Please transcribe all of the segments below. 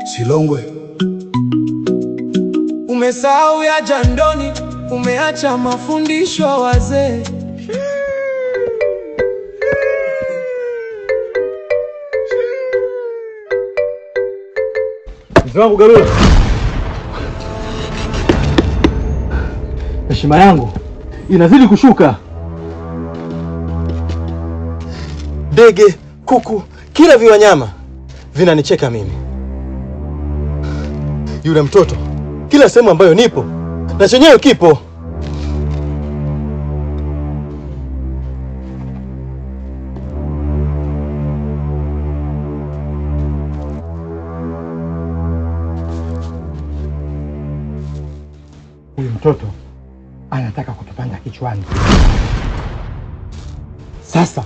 Silongwe, umesahau ya jandoni, umeacha mafundisho wazee. Mzee wangu Garula, heshima yangu inazidi kushuka. Ndege, kuku, kila viwanyama vinanicheka mimi. Yule mtoto kila sehemu ambayo nipo na chenyewe kipo. Huyu mtoto anataka kutupanda kichwani. Sasa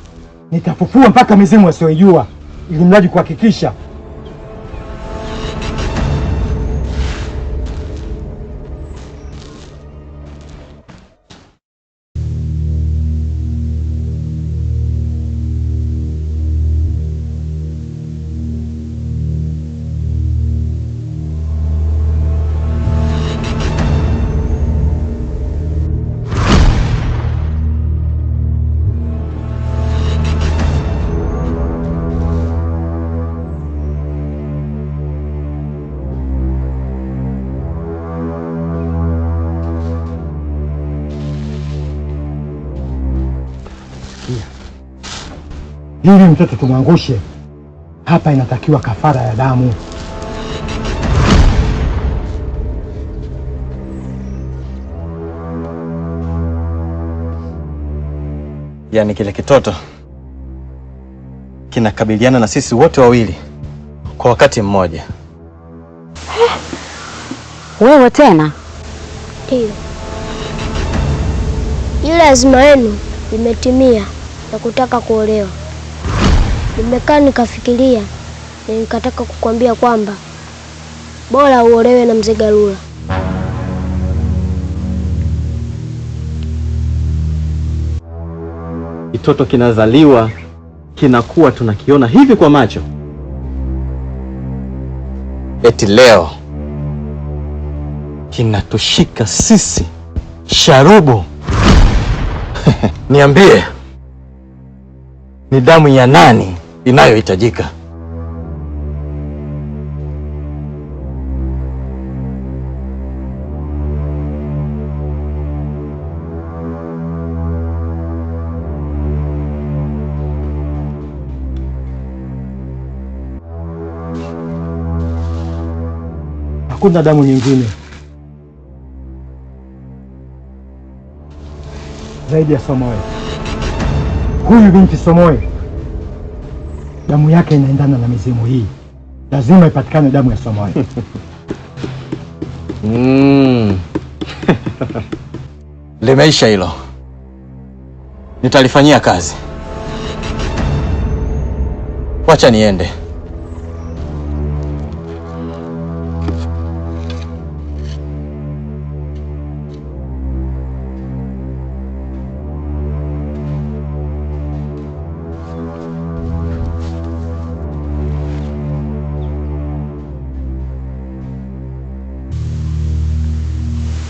nitafufua mpaka mizimu asiyoijua, ili mradi kuhakikisha ili mtoto tumwangushe hapa, inatakiwa kafara ya damu. Yaani kile kitoto kinakabiliana na sisi wote wawili kwa wakati mmoja. Wewe tena? Ndiyo, ile azma yenu imetimia ya kutaka kuolewa. Nimekaa nikafikiria na nikataka kukwambia kwamba bora uolewe na mzee Garula. Kitoto kinazaliwa kinakuwa, tunakiona hivi kwa macho, eti leo kinatushika sisi sharubu. Niambie, ni damu ya nani inayohitajika? Hakuna damu nyingine zaidi ya Somoe. Huyu binti Somoe damu yake inaendana na mizimu hii, lazima ipatikane damu ya Somoe. Limeisha hilo, nitalifanyia kazi. Wacha niende.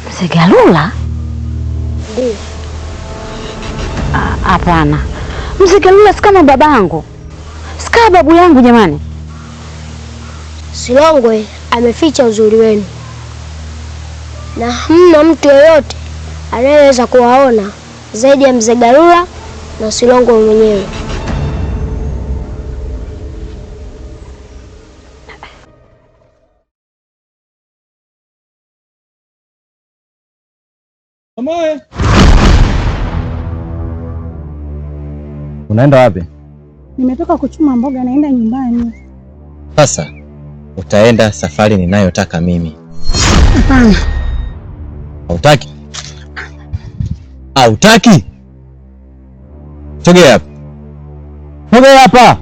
Mzee Garula? Ndiyo. Hapana, Mzee Garula si kama babangu, si kama babu yangu jamani. Silongwe ameficha uzuri wenu na hamna mtu yeyote anayeweza kuwaona zaidi ya mzee Garula na Silongwe mwenyewe. Somoe, unaenda wapi? Nimetoka kuchuma mboga, naenda nyumbani. Sasa utaenda safari ninayotaka mimi. Hapana. Hautaki? Hautaki? Sogea hapa. Sogea hapa.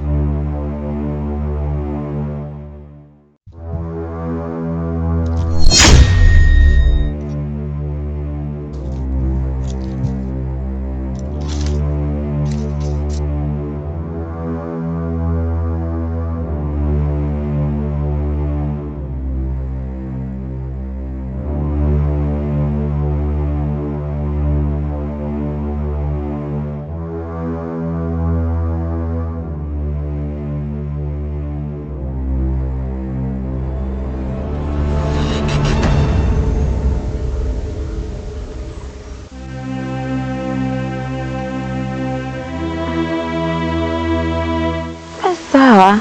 Sawa,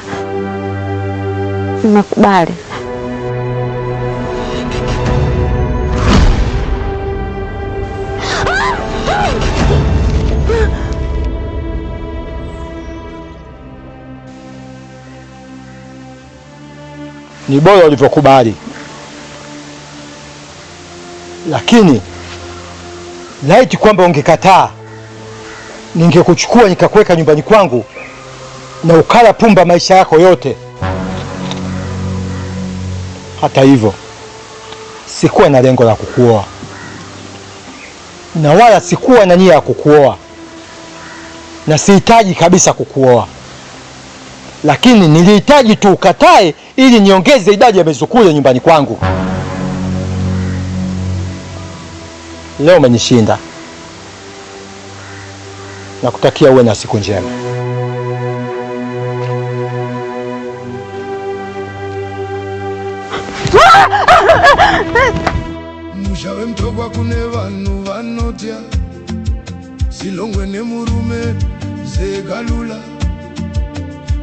nimekubali. Ni bora ulivyokubali, lakini laiti kwamba ungekataa, ningekuchukua nikakuweka nyumbani kwangu na ukala pumba maisha yako yote. Hata hivyo, sikuwa na lengo la kukuoa na wala sikuwa na nia ya kukuoa, na sihitaji kabisa kukuoa, lakini nilihitaji tu ukatae ili niongeze idadi ya mizukule nyumbani kwangu. Leo umenishinda. Nakutakia uwe na siku njema. Musha wemtokwa kune vanhu vanotya Silongwe nemurume Zegalula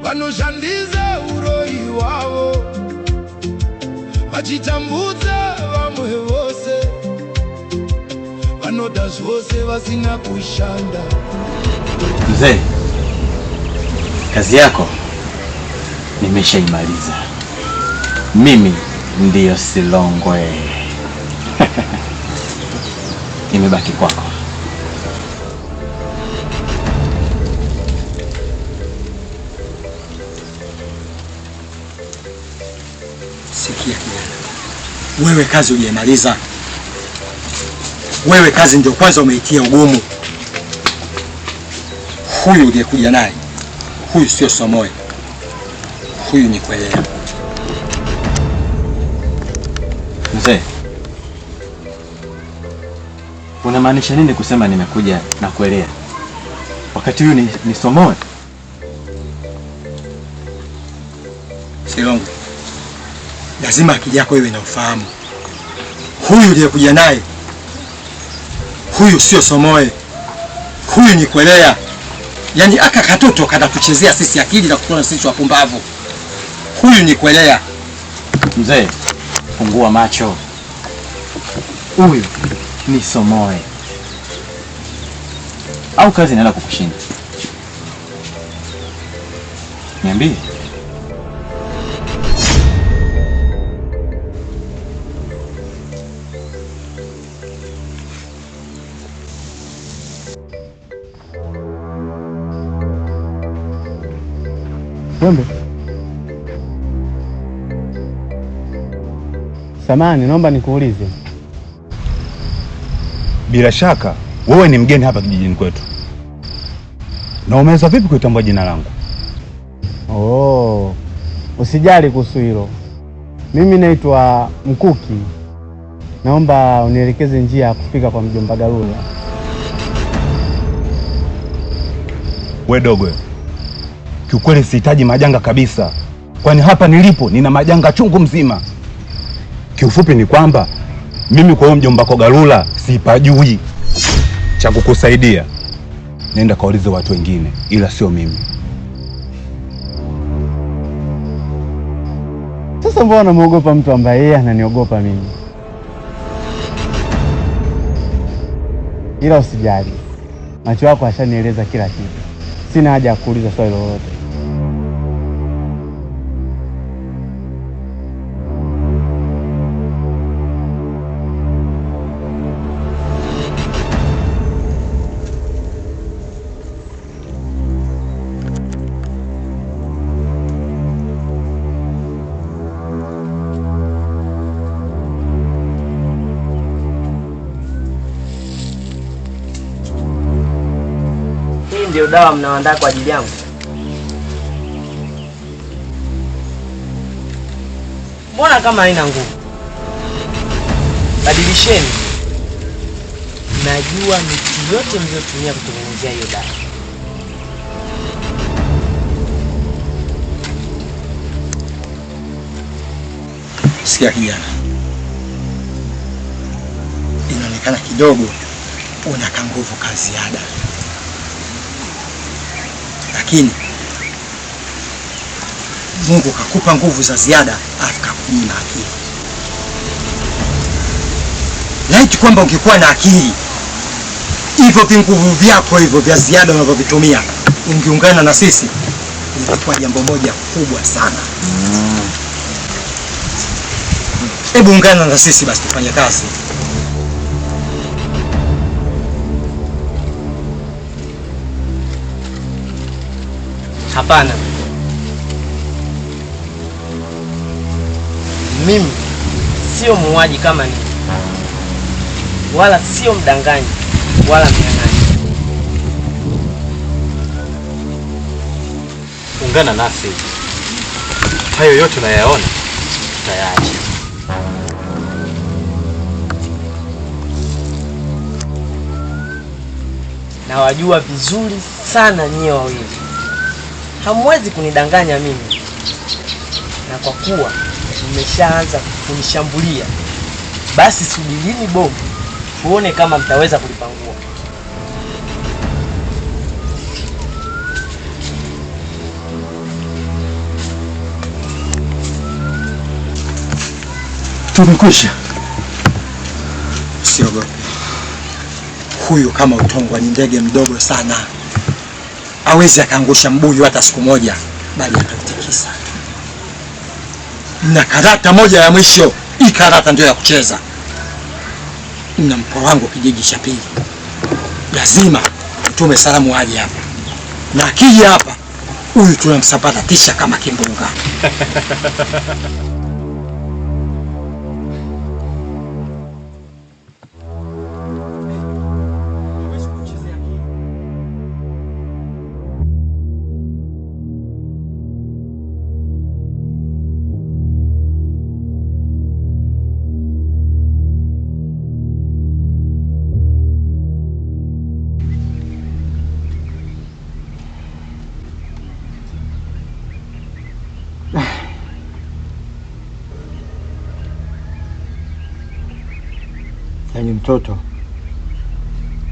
vanoshandisa uroyi hwavo vachitambudza vamwe vose vanoda zvose vasina kushanda. Mzee, kazi yako nimeshaimaliza. Mimi ndiyo Silongwe. Nimebaki kwako. Sikia kijana, wewe kazi hujaimaliza. Wewe kazi ndio kwanza umeitia ugumu. Huyu uliyekuja naye, huyu sio Somoe, huyu ni Kwelea. Mzee, unamaanisha nini kusema nimekuja na Kwelea wakati huyu ni Somoe? Silongwe, lazima akili yako iwe na ufahamu. Huyu uliyekuja naye, huyu sio Somoe, huyu ni Kwelea. Yaani aka katoto katatuchezea sisi akili na kutuona sisi wapumbavu. Huyu ni Kwelea. Mzee, fungua macho. Huyu ni Somoe. Au kazi inaenda kukushinda? Niambie. Wembe. Samani, naomba nikuulize. Bila shaka wewe ni mgeni hapa kijijini kwetu, na umeweza vipi kuitambua jina langu? Oh, usijali kuhusu hilo. Mimi naitwa Mkuki. Naomba unielekeze njia ya kufika kwa mjomba Galula. We dogo, kiukweli sihitaji majanga kabisa, kwani hapa nilipo nina majanga chungu mzima. Kiufupi ni kwamba mimi kwa huyo mjomba wako Galula sipajui. Cha kukusaidia, nenda kaulize watu wengine, ila sio mimi. Sasa mbona namuogopa mtu ambaye yeye ananiogopa mimi? Ila usijali, macho yako ashanieleza kila kitu. Sina haja ya kuuliza swali lolote. Ndio dawa mnaoandaa kwa ajili yangu? Mbona kama haina nguvu? Badilisheni. Najua miti yote mliotumia kutengenezea hiyo dawa. Sikia kijana, inaonekana kidogo una kanguvu ka ziada, lakini Mungu kakupa nguvu za ziada, akakunyima akili. Laiti kwamba ungekuwa na akili, hivyo vinguvu vyako hivyo vya ziada unavyovitumia, ungeungana na sisi, ingekuwa jambo moja kubwa sana. Hebu ungana na sisi basi tufanye kazi. Hapana. Mimi sio muuaji kama ninyi, wala sio mdanganyi wala mnyang'anyi. Ungana nasi, hayo yote unayaona tutayaacha. Nawajua vizuri sana nyie wawili, hamwezi kunidanganya mimi. Na kwa kuwa mmeshaanza kunishambulia, basi subirini bomu tuone kama mtaweza kulipangua. Tumekwisha. Usiogope. Huyu kama utongwa ni ndege mdogo sana, hawezi akaangusha mbuyu hata siku moja, bali atautikisa. Na karata moja ya mwisho, hii karata ndio ya kucheza. Na mpo wangu kijiji cha pili, lazima tume salamu aje hapa, na akija hapa huyu tunamsambaratisha kama kimbunga. Yaani mtoto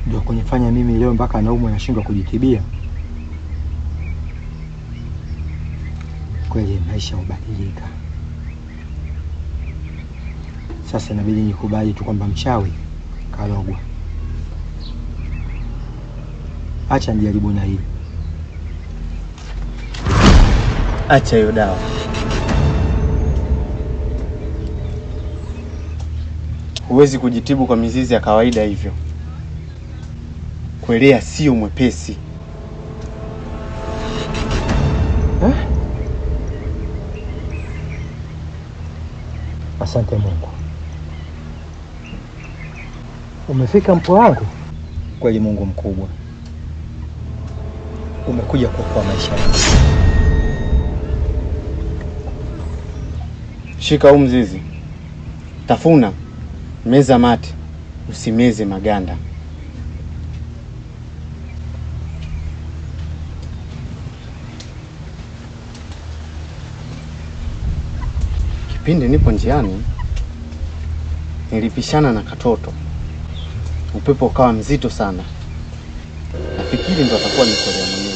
ndio kunifanya mimi leo mpaka naumwa nashindwa kujitibia. Kweli maisha hubadilika. Sasa inabidi nikubali tu kwamba mchawi karogwa. Acha nijaribu na hili. Acha hiyo dawa. Huwezi kujitibu kwa mizizi ya kawaida hivyo. Kuelea sio mwepesi. Asante Mungu. Umefika mpo wangu. Kweli Mungu mkubwa. Umekuja kuokoa maisha yangu. Shika huu mzizi. Tafuna. Meza mate, usimeze maganda. Kipindi nipo njiani nilipishana na katoto. Upepo ukawa mzito sana. Nafikiri ndo atakuwa nikolea mwenyewe.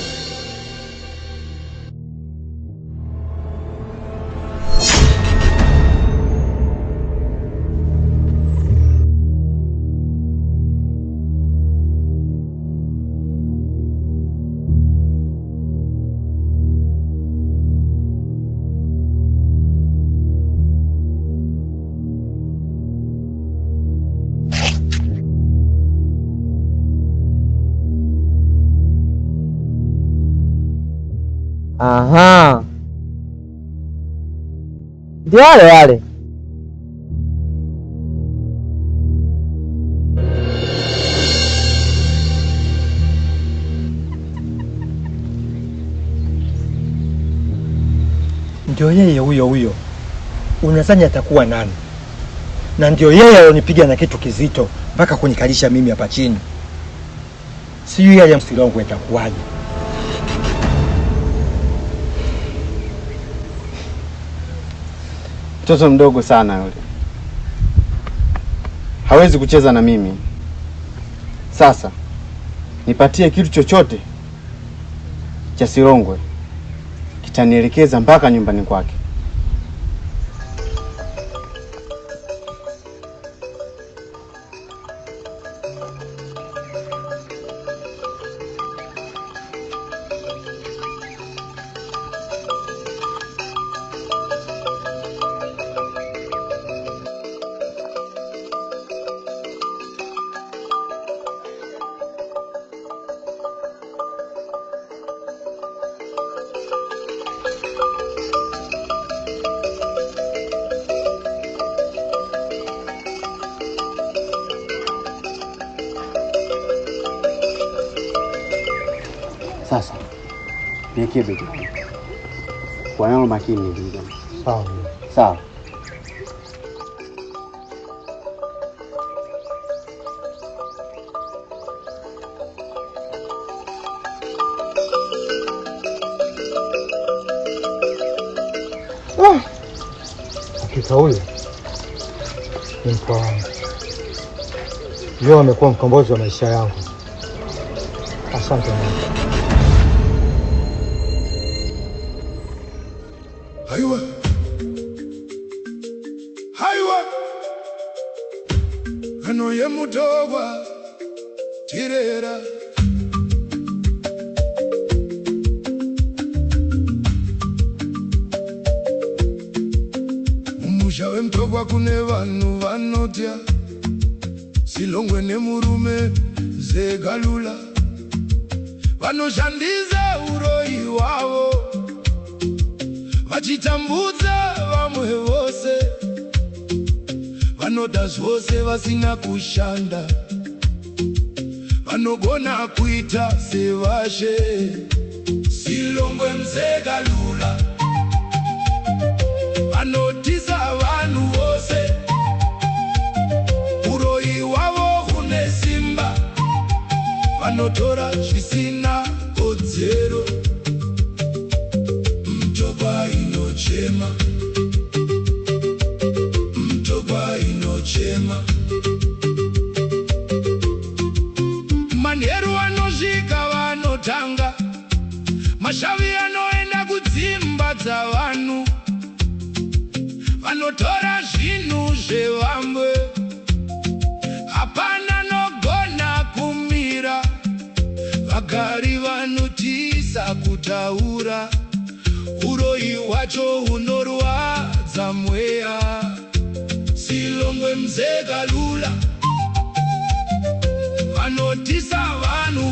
Aha. Ndio wale wale. Ndio yeye huyo huyo. Unadhani atakuwa nani? Na ndio yeye alionipiga na kitu kizito mpaka kunikalisha mimi hapa chini. Sijui yale msilongo itakuwaje. Mtoto mdogo sana yule. Hawezi kucheza na mimi. Sasa nipatie kitu chochote cha Silongwe Kitanielekeza mpaka nyumbani kwake. Sasa niwekee begi langu. Kwa nalo makini vijana. Sawa. Sawa. Hakika huyu ni mpwa wangu. Leo amekuwa mkombozi wa maisha yangu. Asante Mungu. Haiwa, haiwa, ano yemutogwa tirera. Mumusha wemutogwa kune vanhu vanotya Silongwe nemurume Zegalula vanoshandisa uroyi hwavo vachitambudza vamwe vose vanoda zvose vasina kushanda vanogona kuita sevashe. Silongwe Mzegalula vanotisa vanhu vose uroyi hwavo hune simba vanotora zvisina kodzero. Mtogwa inochema, mtogwa inochema. Manheru anosvika vanotanga, mashavi anoenda kudzimba dzavanhu, vanotora zvinhu zvevamwe, hapana nogona kumira. Vagari vanotisa kutaura, uroyi hwacho hunorwadza mweya. Silongwe Mzegalula vanotisa vanhu